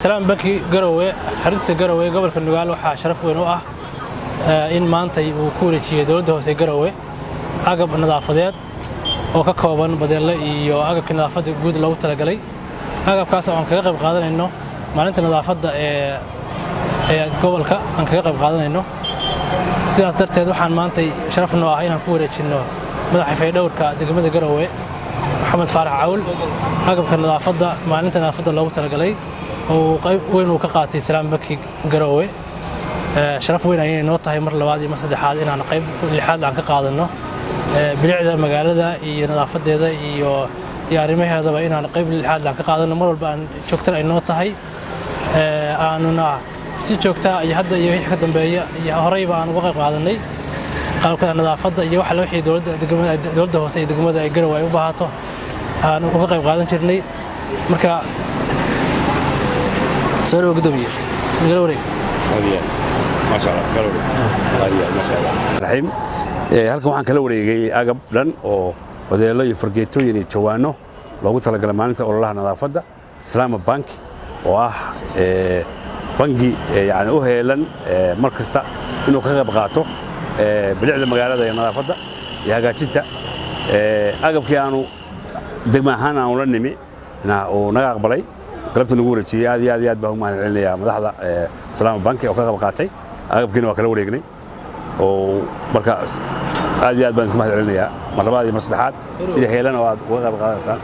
Salaam Banki Garowe, xaruntiisa Garowe, gobolka Nugaal, waxaa sharaf weyn u ah in maantay uu ku wareejiyey dowladda hoose Garowe agab nadaafadeed oo ka kooban badeelle iyo agabkii nadaafadda guud loogu talagalay. Agabkaas oo aan kaga qayb qaadanayno maalinta nadaafadda ee gobolka aan kaga qayb qaadanayno. Sidaas darteed, waxaan maantay sharaf noo ah inaan ku wareejinno madaxa fayadhowrka degmada Garowe, Maxamed Faarax Cawl, agabka nadaafadda maalinta nadaafadda loogu talagalay oo qayb weyn uu ka qaatay Salaam Banki Garowe. Sharaf weyn ayay noo tahay mar labaad iyo mar saddexaad inaan qayb lixaad aan ka qaadanno bilicda magaalada iyo nadaafadeeda iyo arrimaheedaba, inaan qayb lixaad aan ka qaadanno mar walba aan joogtana ay noo tahay, aanuna si joogta iyo hadda iyo wixii ka dambeeya iyo horeyba aan uga qayb qaadanay qaabka nadaafadda iyo waxa wixii dowladda hoose iyo degmada ay Garowe ay u baahato aan uga qayb qaadan jirnay. Marka soo dhawo, gudoomiye, nagala wareeg. Raxiim, halkan waxaan kala wareegay agab dhan oo badeelo iyo fargeetooyin iyo jawaano loogu talagalay maalinta ololaha nadaafadda. Islaama Bank oo ah bangi yani u heelan mar kasta inuu ka qayb qaato bilicda magaalada iyo nadaafadda iyo hagaajinta, agabkii aanu degma ahaan aanu la nimi uu naga aqbalay, galabta nagu wareejiyey. Aad iyo aad iyo aad baan u mahad celinayaa madaxda Salaama Banki oo ka qayb qaatay. Agabkiina waa kala wareegnay oo marka aad iyo aad baan isku mahad celinayaa mar labaad iyo mar saddexaad sida heelan oo aad uga qayb qaadanaysaan.